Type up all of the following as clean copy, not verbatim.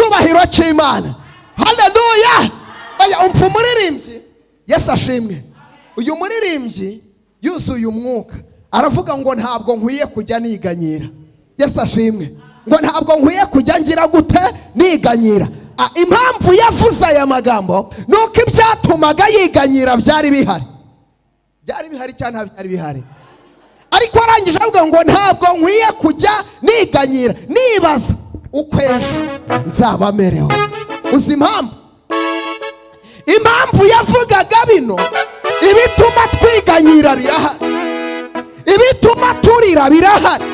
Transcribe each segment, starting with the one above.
Icyubahiro cy'Imana. Haleluya. Oya, umva umuririmbyi. Yesu ashimwe. Uyu muririmbyi yuzuye umwuka, aravuga ngo ntabwo nkwiye kujya niganyira. Yesu ashimwe. Ngo ntabwo nkwiye kujya ngira gute? Niganyira. Impamvu yavuze aya magambo nuko ibyatumaga yiganyira byari bihari. Byari bihari cyane, byari bihari. Ariko arangije avuga ngo ntabwo nkwiye kujya niganyira, nibaza uko ejo nzaba merewe. Uzi impamvu? Impamvu yavugaga bino, ibituma twiganyira birahari, ibituma turira birahari,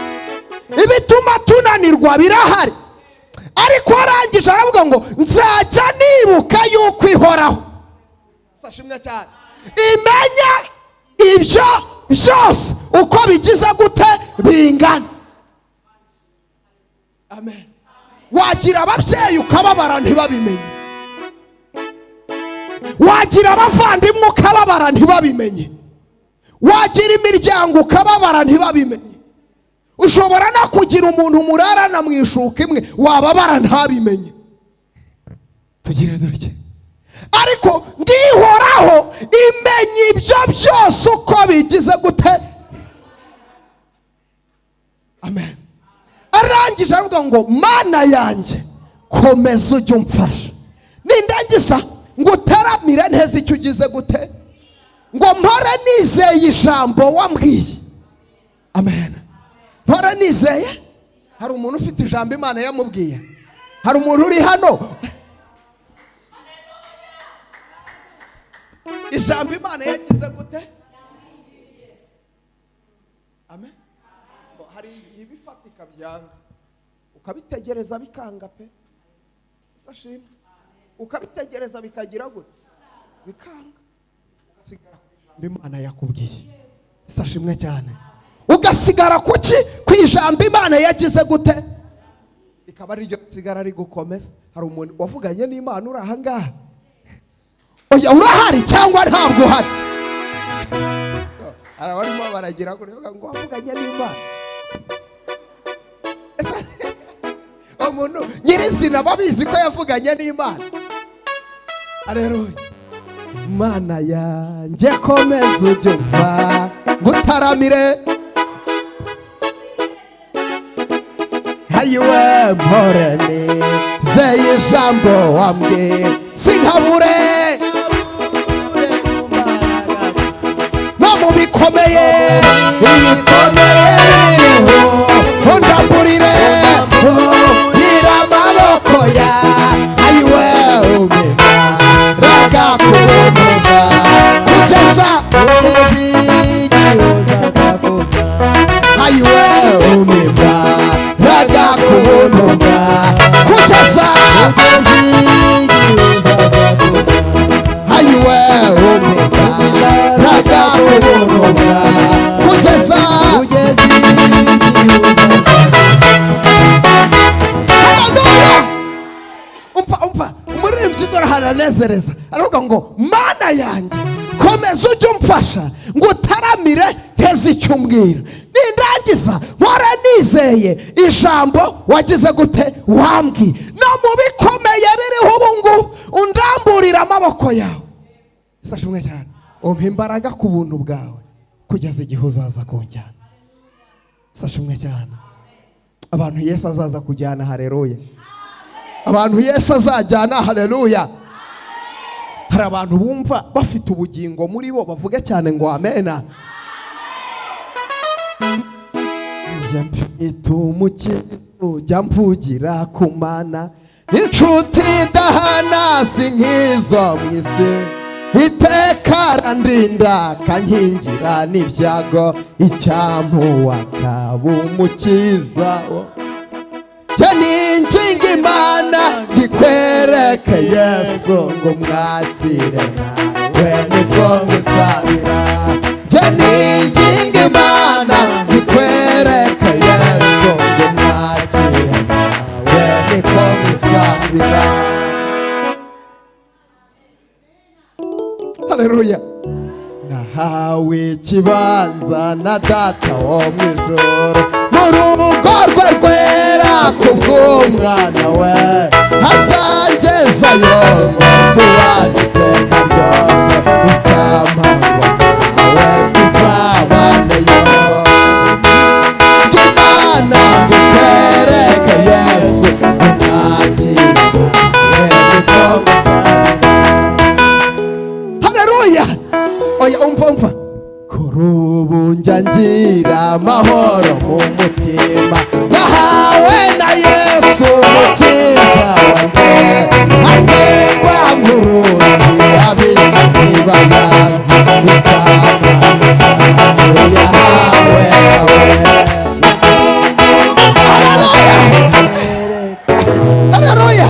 ibituma tunanirwa birahari. Ariko arangije aravuga ngo nzajya nibuka yuko ihoraho. Sashimwe cyane. Imenya ibyo byose uko bigize gute bingana. Amen. Wagira ababyeyi ukababara ntibabimenye, wagira abavandimwe ukababara ntibabimenye, wagira imiryango ukababara ntibabimenye. Ushobora no kugira umuntu murarana mu ishuka imwe wababara ntabimenye. Tugire dutya. Ariko ndihoraho imenya ibyo byose uko bigize gute. Amen. Arangije avuga ngo Mana yanjye komeza ujye umfasha, nindangiza ngo utaramire neza icyo ugize gute, ngo mpore nizeye ijambo wambwiye. Amen. Mpore nizeye. Hari umuntu ufite ijambo Imana yamubwiye? Hari umuntu uri hano ijambo Imana yagize gute? Amen. Hari igihe bifatika byanga, ukabitegereza bikanga pe. Sashimwe. Ukabitegereza bikagira gute? Bikanga. Ugasigara ku ijambo Imana yakubwiye. Sashimwe cyane. Ugasigara kuki? Ku ijambo Imana yagize gute? Ikaba ari ryo sigara ari gukomeza. Hari umuntu wavuganye n'Imana uri aha ngaha? Oya, urahari cyangwa ntabwo uhari? Hari abarimo baragira ngo wavuganye n'Imana. Umuntu nyirizina babizi ko yavuganye n'Imana. Haleluya. Mana yanjye komeza ujye umva ngutaramire, hayiwe mpore nizeye ijambo wambwiye, sinkabure no mu bikomeye, ibikomeye undamburire ira amaboko ya ayiwe umena kuboneka kugeza ayiwe umena kuboneka kugeza ayiwe umena kuboneka kugeza. Umva umuririmbyi dore haranezereza, aravuga ngo Mana yanjye komeza ujye umfasha ngo utaramire nteze icyo umbwira, nindangiza mpore nizeye ijambo wagize gute wambwiye, no mu bikomeye biriho ubu ngubu undamburira amaboko yawe. Sashimwe cyane. Umpa imbaraga ku buntu bwawe kugeza igihe uzaza kunjyana. Sashimwe cyane. Abantu Yesu azaza kujyana, haleluya. Abantu Yesu azajyana, haleluya. Hari abantu bumva bafite ubugingo muri bo bavuga cyane ngo amena. Njya mfite umukiza ujya mvugira ku Mana, inshuti idahana si nk'izo mu isi, iteka arandinda akankingira n'ibyago, icyampa akaba umukiza. Ninginga Imana ngikwereke Yesu ngo mwakire nawe nibwo ngusabira. Ninginga Imana ngikwereke Yesu ngo mwakire nawe nibwo ngusabira. Haleluya. Nahawe ikibanza na data wo mu ijuru, mu rugo rwe rwera kubw'umwana we. Nkwereke Yesu umwakira Haleluya. Oya umva umva. Kuri ubu njya ngira amahoro mu mutima nahawe na Yesu umukiza wanjye atemba nk'uruzi ab'isi ntibayazi icyamamaza yahawe nawe. Haleluya. Haleluya.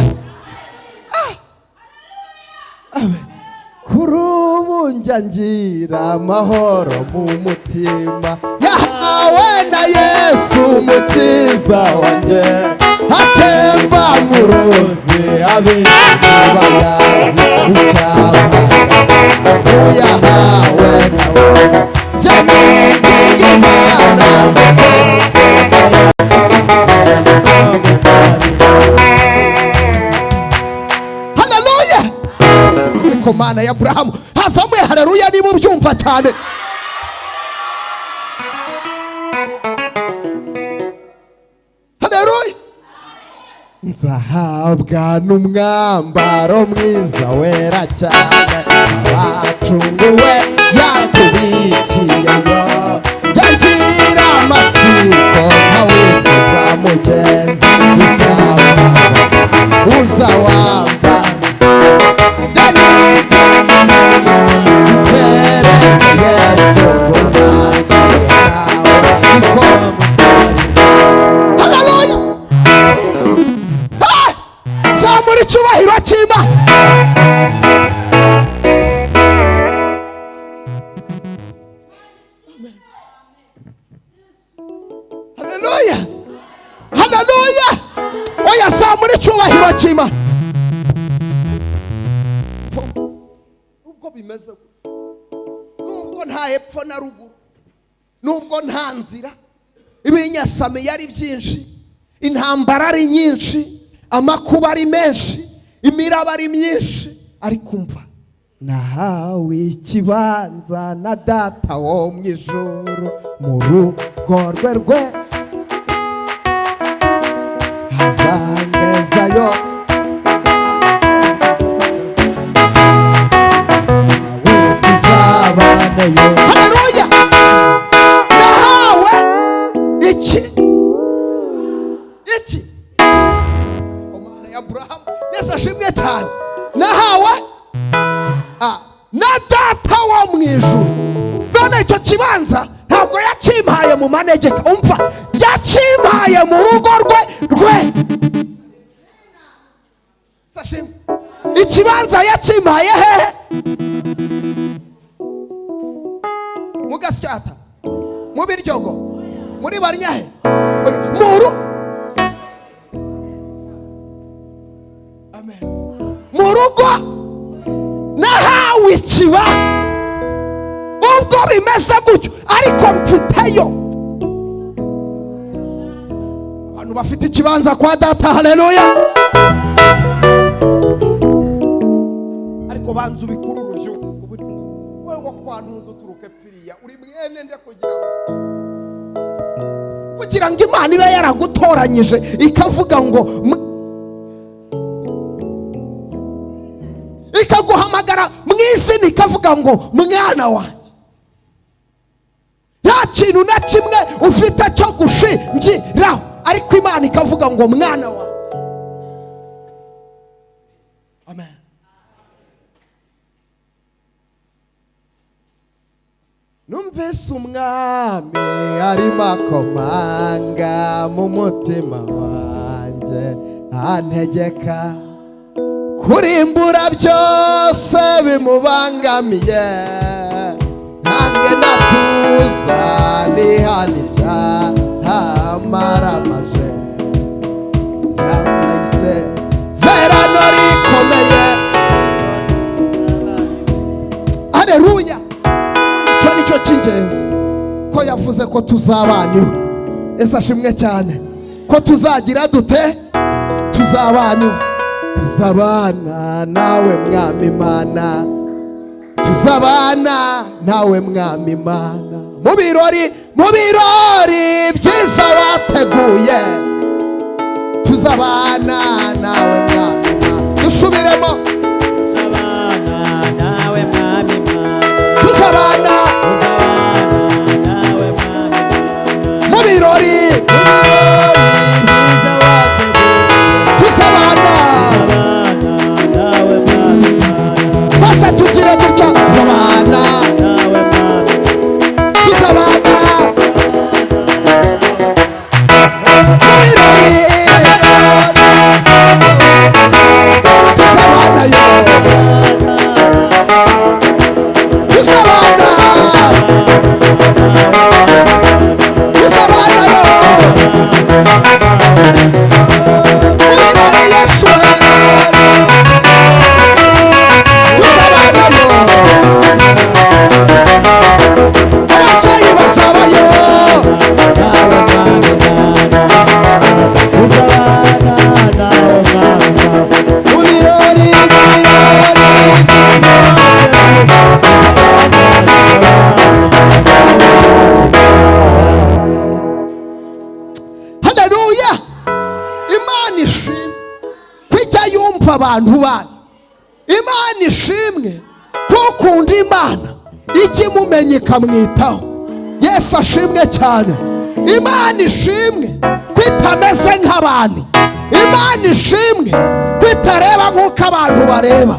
Amen. Kuri ubu njya ngira amahoro mu mutima yahawe na Yesu umukiza wanjye atemba nk'uruzi ab'isi ntibayazi icyamamaza yahawe nawe. Jya niringira Imana Haleluya. Ariko Mana ya Aburahamu hazamuye haleluya niba ubyumva cyane. Haleluya. Nzahabwa n'umwambaro mwiza wera cyane abacunguwe yatubikiyeyo njya ngira amatsiko nkawifuza mugenzi icyamara uza wamba Haleluya. Zamura icyubahiro cy'Imana. Haleluya. Haleluya. Oya zamura icyubahiro cy'Imana. Nubwo bimeze nubwo nta hepfo na ruguru nubwo nta nzira ibinyasami ari byinshi intambara ari nyinshi amakuba ari menshi imiraba ari myinshi ariko umva nahawe ikibanza na data wo mu ijuru mu rugo rwe rwe hazangezayo Haleluya. Nahawe iki iki Mana ya Aburahamu Yesu ashimwe cyane. Nahawe na data wo mu ijuru. None icyo kibanza ntabwo yakimpaye mu manegeka umva yakimpaye mu rugo rwe rwe. Sashimwe. Ikibanza yakimpaye hehe? Mugasyata mu Biryogo muri Barnyahe muru Amen mu rugo nahawe ikiba ubwo bimeze gutyo ariko mfiteyo abantu bafite ikibanza kwa data. Haleluya. Ariko banza ubikuru urubyiruko wewe kwantuza uturuke pfiriya uri mwene nde kugira ngo Imana ibe yaragutoranyije ikavuga ngo ikaguhamagara mu izina ikavuga ngo mwana wanjye nta kintu na kimwe ufite cyo gushingiraho ariko Imana ikavuga ngo mwana wanjye. Amen. Numvise umwami arimo akomanga mu mutima wanjye antegeka kurimbura byose bimubangamiye nange natuza nihana ibyaha maramaje yambaye zerano rikomeye. Haleluya. Icyo nicyo cy'ingenzi ko yavuze ko tuzabana iwe. Yesu ashimwe cyane ko tuzagira dute tuzabana iwe. Tuzabana nawe mwami Imana tuzabana nawe mwami Imana mu birori byiza wateguye. Tuzabana nawe mwami Mana. Dusubiremo. Tuzabana nawe mwami Mana. Tuzabana. Tuzabana nawe mwami Mana. Mu birori. Byiza wateguye. Tuzabana. Tuzabana nawe mwami Mana. Twese tugira dutya. Tuzabana. Nawe mwami. Tuzabana. Mu birori. Tuzabana yo. Tuzabana. Tuzabana yo. Mu birori Yesu. Tuzabana yo. Ababyeyi bazabayo. Nawe mwami Mana. Tuzabana nawe mwami Mana. Mu birori, mu birori byiza wateguye. Haleluya! Imana ishimwe kwijya yumva abantu bayo. Imana ishimwe kukunda Imana ijya imumenya ikamwitaho. Yesu ashimwe cyane. Imana ishimwe ko itameze nk'abantu. Imana ishimwe ko itareba nk'uko abantu bareba.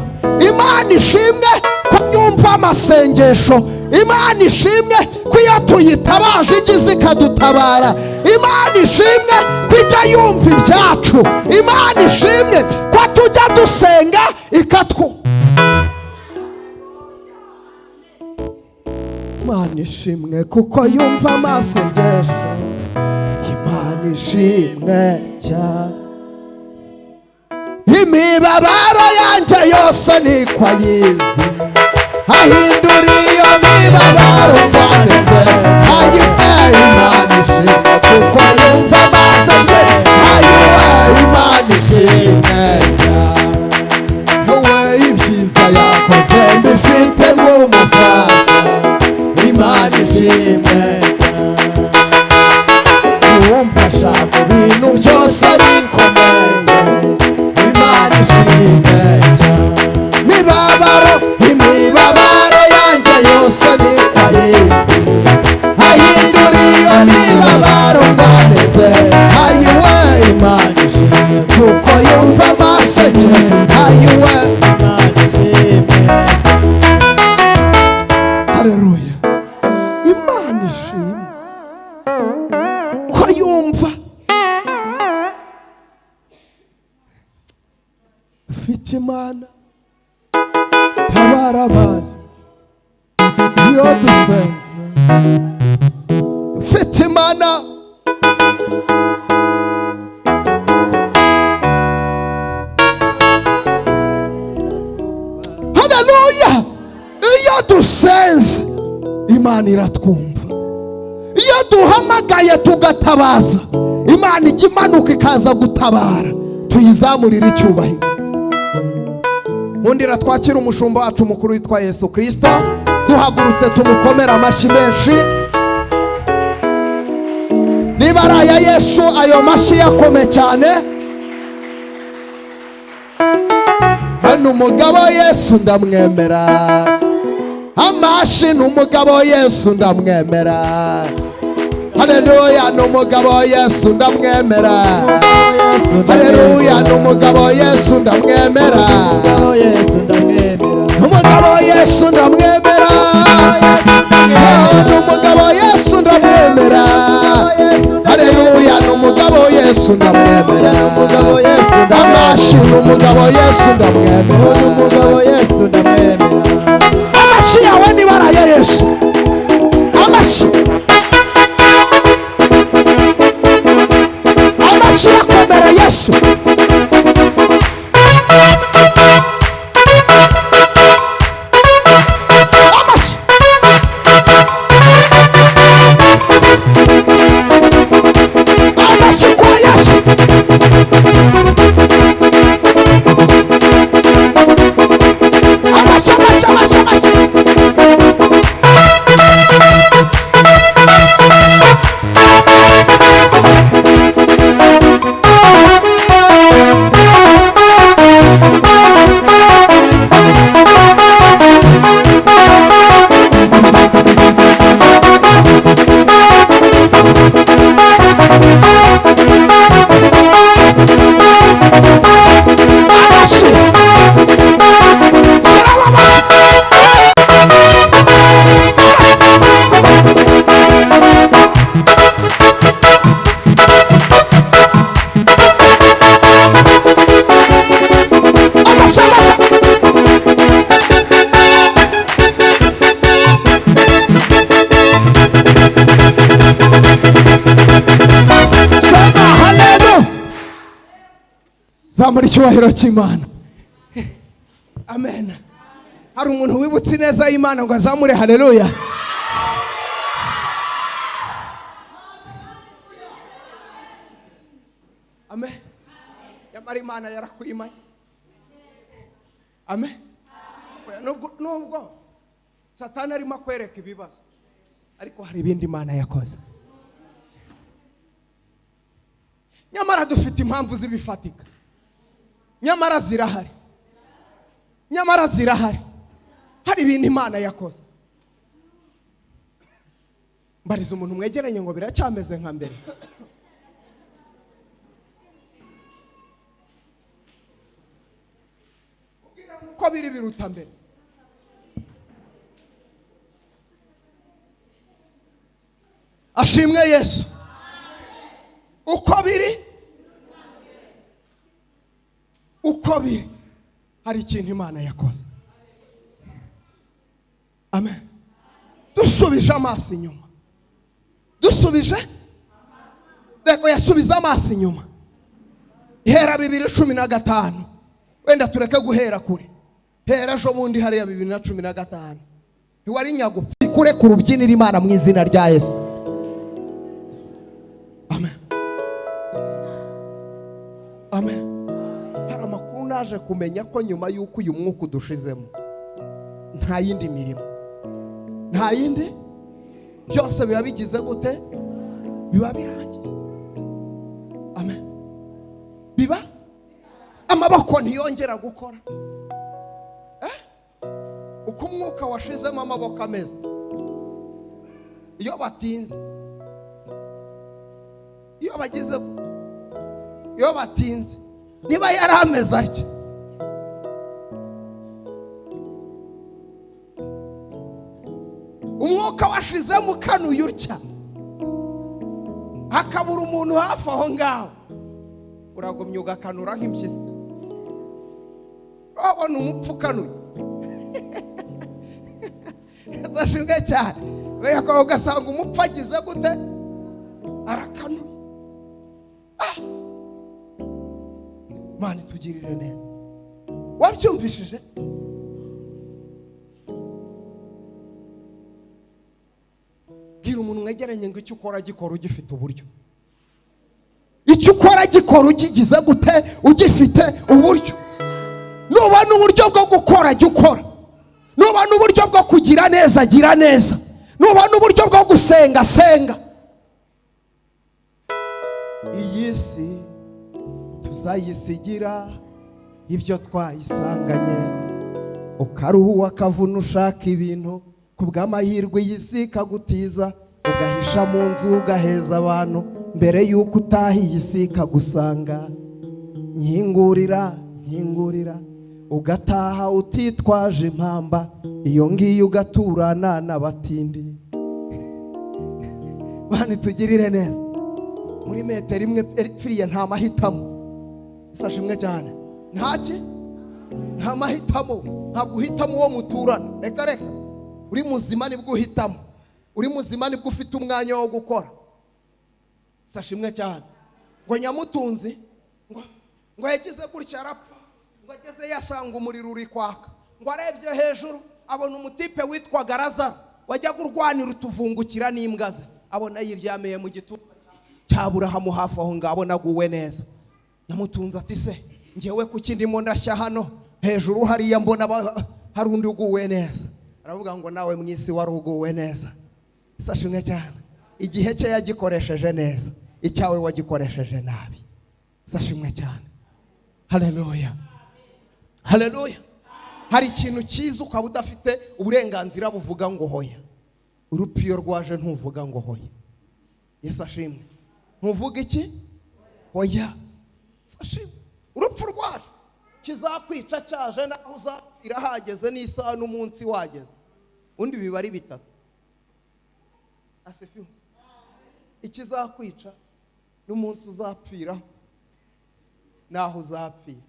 Imana ishimwe ko yumva amasengesho. Imana ishimwe ko iyo tuyitabaje igize ikadutabara. Imana ishimwe ko ijya yumva ibyacu. Imana ishimwe ko tujya dusenga ikatwu. Imana ishimwe kuko yumva amasengesho. Imana ishimwe cyane. Imibabaro yanjye yose niko ayizi. Ahindura iyo mibabaro mboneze. Ayiwe Imana ishimwe kuko yumva amasengesho. Ayiwe Imana ishimwe cyane. Wowe ibyiza yakoze mbifitemo umufasha. Imana ishimwe cyane. Uwumfasha mu bintu byose bikomeye. Imana ishimwe cyane. Imibabaro, imibabaro yanjye yose niko ayizi. Ahindura iyo mibabaro mboneze. Ayiwe Imana ishimwe kuko yumva amasengesho. Ayiwe Imana ishimwe. Haleluya. Imana ishimwe ko yumva. Dufite Imana tabara abayo iyo dusenze. Dufite Imana. Haleluya. Iyo dusenze Imana iratwumva. Iyo duhamagaye tugatabaza Imana ijya imanuka ikaza gutabara. Tuyizamurire icyubahiro. Nkundira twakira umushumba wacu mukuru witwa Yesu Kristo. Duhagurutse tumukomera amashyi menshi. Niba ari aya Yesu ayo mashyi yakome cyane. Hano umugabo Yesu ndamwemera. Amashyi ni umugabo Yesu ndamwemera. Haleluya ni umugabo Yesu ndamwemera. Haleluya ni umugabo Yesu ndamwemera. Yesu ndamwemera. Umugabo Yesu ndamwemera. Ni umugabo Yesu ndamwemera. Haleluya ni umugabo Yesu ndamwemera. Amashyi ni umugabo Yesu ndamwemera. Umugabo Yesu ndamwemera. Amashyi yawe ni bara ya Yesu. Amashyi. Amashyi yakomera Yesu. Amashyi. Amashyi kwa Yesu. Amashyi, amashyi, amashyi, amashyi. Zamura icyubahiro cy'Imana. Amen. Hari umuntu wibutse ineza y'Imana ngo azamure haleluya. Amen. Yamara Imana yarakwimanye. Amen. Nubwo Satani arimo akwereka ibibazo, ariko hari ibindi Imana yakoze. Nyamara dufite impamvu zibifatika. Nyamara zirahari. Nyamara zirahari. Hari ibintu Imana yakoze. Mbariza umuntu mwegeranye ngo biracyameze nka mbere. Uko biri biruta mbere. Ashimwe Yesu. Uko biri, uko biri, hari ikintu Imana yakoze. Amen. Dusubije amaso inyuma. Dusubije, reko yasubiza amaso inyuma. Hera 2015. Wenda tureke guhera kure. Hera ejo bundi hariya 2015. Ntiwari nyagupfa. Kure ku rubyiniro Imana mu izina rya Yesu. Amen. Amen. Hari amakuru naje kumenya ko nyuma y'uko uyu mwuka udushizemo nta yindi mirimo, nta yindi, byose biba bigize gute? Biba birangiye. Amen. Biba amaboko ntiyongera gukora. Uko umwuka washizemo amaboko ameze, iyo batinze, iyo bagize, iyo batinze, niba yari ameze atyo, umwuka washizemo ukanuye utya, hakabura umuntu hafi aho ngaho, uragumya ugakanura nk'impyisi. Wabona umupfu ukanuye azashinga cyane, ugasanga umupfu agize gute? Arakanuye. Imana itugirire neza. Wabyumvishije? Bwira umuntu mwegeranye ngo icyo ukora gikora ugifite uburyo. Icyo ukora gikora ugigize gute? Ugifite uburyo. Nubona uburyo bwo gukora jya ukora. Nubona uburyo bwo kugira neza gira neza. Nubona uburyo bwo gusenga senga. Iyi si tuzayisigira ibyo twayisanganye. Ukaruhuwa akavuna ushaka ibintu, kubw'amahirwe iyi si ikagutiza, ugahisha mu nzu ugaheza abantu, mbere y'uko utaha iyi si ikagusanga. Nkingurira, nkingurira, ugataha utitwaje impamba, iyo ngiyo ugaturana n'abatindi. Bani tugirire neza. Muri metero imwe firiya nta mahitamo. Isashimwe cyane. Ntaki? Nta mahitamo. Ntabwo uhitamo uwo muturana. Reka reka. Uri muzima nibwo uhitamo. Uri muzima nibwo ufite umwanya wo gukora. Isashimwe cyane. Ngo nyamutunzi ngo yagize gutya arapfa. Ngo ageze yasanga umuriro uri kwaka. Ngo arebye hejuru abona umutipe witwaga Lazaro wajyaga urwanira utuvungukira n'imbwa ze. Abona yiryamiye mu gituza cya Aburahamu hafi aho ngaho, abona aguwe neza. Nyamutunzi ati se njyewe kuki ndimo ndashya hano hejuru hariya mbona hari undi uguwe neza. Aravuga ngo nawe mu isi wari uguwe neza. Isashimwe cyane. Igihe cye yagikoresheje neza, icyawe wagikoresheje nabi. Isashimwe cyane. Haleluya. Haleluya. Hari ikintu cyiza ukaba udafite uburenganzira buvuga ngo hoya. Urupfu iyo rwaje ntuvuga ngo hoya. Yesu ashimwe. Ntuvuga iki? Hoya. Yesu ashimwe. Urupfu rwaje kizakwica cyaje, naho uzapfira hageze n'isaha n'umunsi wageze. Undi biba ari bitatu. Asifiwe. Ikizakwica n'umunsi uzapfira naho uzapfira.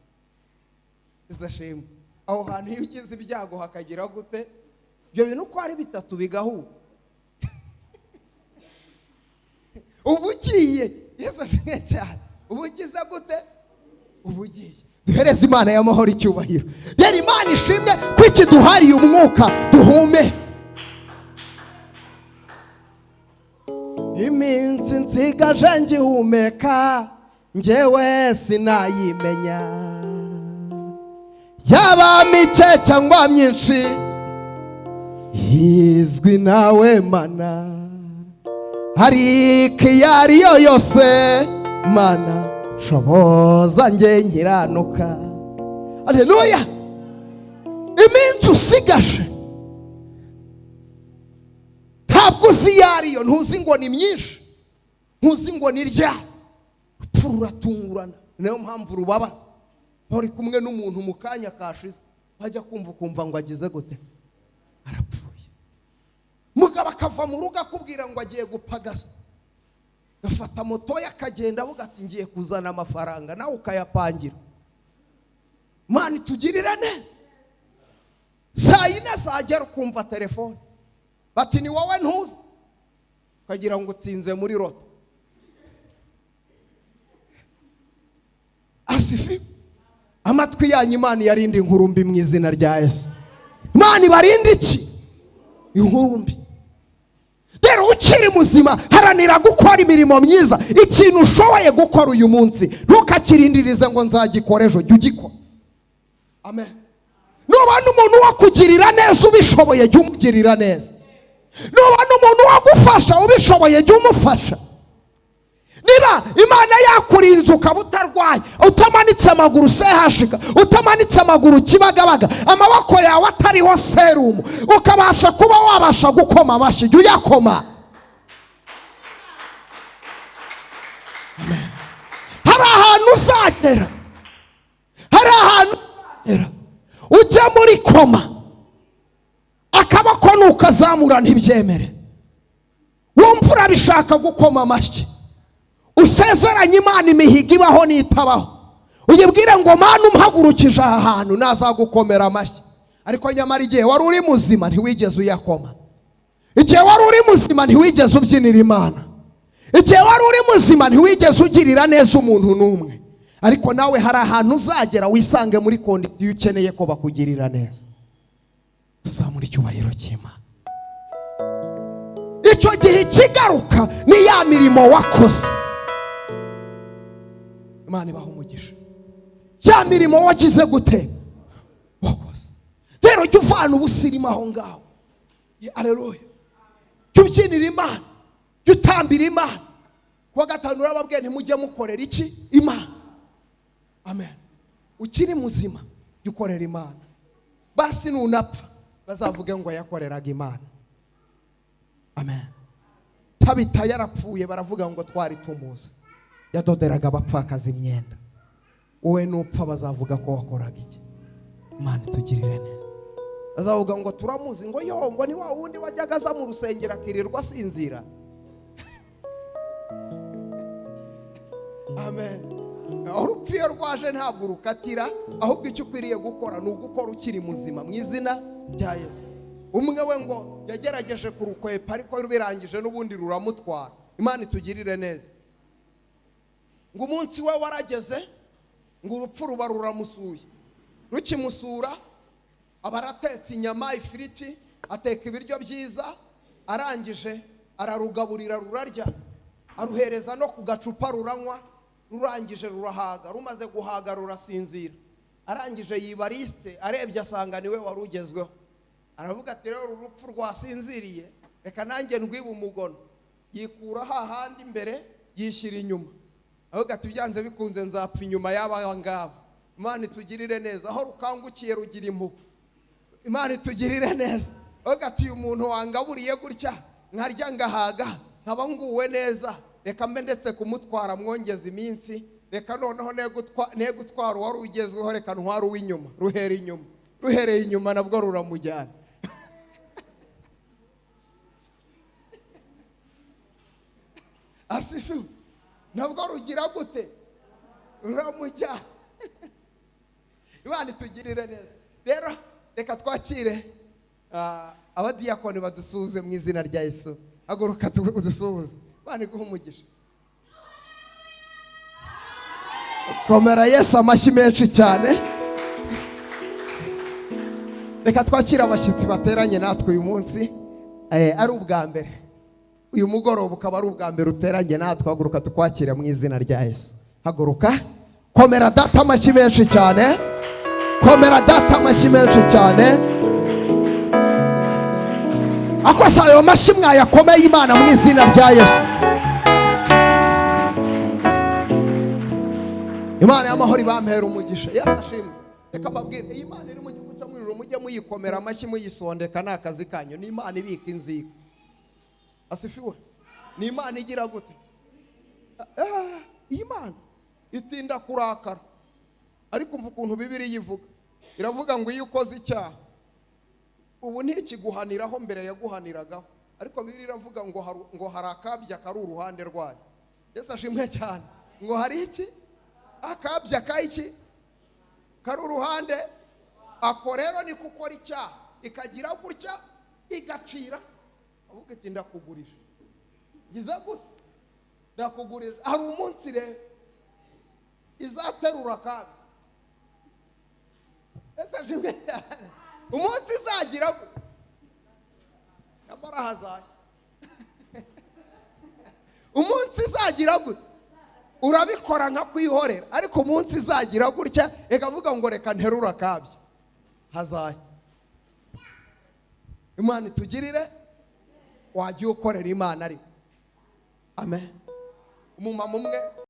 Yesu ashimwe. Aho hantu iyo ugize ibyago hakagira gute? Ibyo bintu uko ari bitatu bigahura. Ubu ugiye, Yesu ashimwe cyane. Ubu ugize gute? Ubu ugiye. Duhereze Imana y'amahoro icyubahiro. Rero Imana ishimwe ko ikiduhariye umwuka duhume. Iminsi nsigaje ngihumeka njyewe sinayimenya, yaba mike cyangwa myinshi izwi nawe Mana, ariko iyo ariyo yose Mana shoboza njye nkiranuka. Haleluya. Iminsi usigaje ntabwo uzi iyo ariyo, ntuzi ngo ni myinshi, ntuzi ngo ni rya. Urupfu ruratungurana, niyo mpamvu rubabaza. Uri kumwe n'umuntu mu kanya kashize, wajya kumva ukumva ngo agize gute, arapfuye. Mugabo akava mu rugo akubwira ngo agiye gupagasa, gafata moto ye akagenda avuga ati ngiye kuzana amafaranga, nawe ukayapangira. Imana itugirire neza. Saa yine zagera ukumva telefone bati ni wowe ntuzi, ukagira ngo utsinze muri roto. Asifi amatwi yanyu, Imana yarinde inkuru mbi mu izina rya Yesu. Imana ibarinde iki? Inkuru mbi. Rero ukiri muzima haranira gukora imirimo myiza. Ikintu ushoboye gukora uyu munsi ntukakirindirize ngo nzagikora ejo, jya ugikora. Amen. Nubona umuntu wakugirira neza ubishoboye, jya umugirira neza. Nubona umuntu wagufasha ubishoboye, jya umufasha. Niba Imana yakurinze ukaba utarwaye, utamanitse amaguru sehashika, utamanitse amaguru Kibagabaga, amaboko yawe atariho serumu, ukabasha kuba wabasha gukoma amashyi, jya uyakoma. Amen. Hari ahantu uzagera, hari ahantu uzagera ujya muri koma, akaboko nukazamura ntibyemere, wumva urabishaka gukoma amashyi, usezeranye Imana imihigo ibaho n'itabaho, uyibwire ngo Mana umpagurukije aha hantu nazagukomera amashyi. Ariko nyamara igihe wari uri muzima ntiwigeze uyakoma, igihe wari uri muzima ntiwigeze ubyinira Imana, igihe wari uri muzima ntiwigeze ugirira neza umuntu n'umwe. Ariko nawe hari ahantu uzagera wisange muri kondisiyo ukeneye ko bakugirira neza. Tuzamura icyubahiro cy'Imana. Icyo gihe ikigaruka ni ya mirimo wakoze. Imana ibaha umugisha. Ya mirimo wagize gute? Wakoze. Rero jya uvana ubusirimu aho ngaho. Haleluya. Jya ubyinira Imana, jya utambira Imana. Kuwa gatanu urababwiye ntimujye mukorera iki? Imana. Amen. Ukiri muzima jya ukorera Imana. Basi nunapfa bazavuge ngo yakoreraga Imana. Amen. Tabita yarapfuye baravuga ngo twari tumuzi, yadoderaga abapfakazi imyenda. Wowe nupfa bazavuga ko wakoraga iki? Imana itugirire neza. Bazavuga ngo turamuzi, ngo yo ngo ni wa wundi wajyaga aza mu rusengero akirirwa asinzira. Amen. Urupfu iyo rwaje ntabwo rukatira, ahubwo icyo ukwiriye gukora ni ugukora ukiri muzima mu izina rya Yesu. Umwe we ngo yagerageje kurukwepa ariko rubirangije n'ubundi ruramutwara. Imana itugirire neza. Ngo umunsi we warageze, ngo urupfu ruba ruramusuye. Rukimusura aba aratetse inyama, ifiriti, ateka ibiryo byiza, arangije ararugaburira rurarya, aruhereza no ku gacupa ruranywa, rurangije rurahaga, rumaze guhaga rurasinzira. Arangije yiba liste, arebye asanga niwe wari ugezweho. Aravuga ati rero urupfu rwasinziriye, reka nanjye ndwibe umugono. Yikura hahandi imbere, yishyira inyuma. Avuga ati byanze bikunze nzapfa inyuma y'aba ngaba. Imana itugirire neza. Aho rukangukiye rugira impuhwe. Imana itugirire neza. Avuga ati uyu muntu wangaburiye gutya, nkarya ngahaga, nkaba nguwe neza, reka mbe ndetse kumutwara mwongeza iminsi, reka noneho ne gutwara uwari ugezweho, reka ntware uw'inyuma. Ruhera inyuma, ruhereye inyuma nabwo ruramujyana. Asifiwe. Nabwo rugira gute? Ruramujyana. Imana itugirire neza. Rero reka twakire abadiyakoni badusuhuze mu izina rya Yesu. Haguruka udusuhuze. Imana iguhe umugisha. Komera Yesu amashyi menshi cyane. Reka twakire abashyitsi bateranye natwe uyu munsi, ari ubwa mbere uyu mugoroba, ukaba ari ubwa mbere uteranye natwe. Haguruka tukwakire mu izina rya Yesu. Haguruka, komera Data amashyi menshi cyane, komera Data amashyi menshi cyane. Akosa ayo mashyi mwayakomeye Imana mu izina rya Yesu. Imana y'amahoro ibampera umugisha. Yesu ashimwe. Reka mbabwire, iyi Imana iri mu gihugu cyo mu ijuru, mujye muyikomera amashyi, muyisondeka, ni akazi kanyu. Ni Imana ibika inzika. Asifiwe. Ni Imana igira gute? Iyi Mana itinda kurakara. Ariko umva ukuntu Bibiliya ivuga, iravuga ngo iyo ukoze icyaha ubu ntikiguhaniraho mbere yaguhaniragaho, ariko Bibiliya iravuga ngo hari akabya kari uruhande rwayo. Yesu ashimwe cyane. Ngo hari iki? Akabya kayiki kari uruhande. Ako rero ni gukora icyaha, ikagira gutya igacira, avuga iti ndakugurisha, ngize gute, ndakugurisha. Hari umunsi rero izaterura akabya. Yesu ashimwe cyane. Umunsi izagira gute, nyamara hazashya. Umunsi izagira gute, urabikora nka kwihorera, ariko umunsi izagira gutya ikavuga ngo reka nterure akabya, hazashya. Imana itugirire, wajya ukorera Imana ariko. Amen. Umumama umwe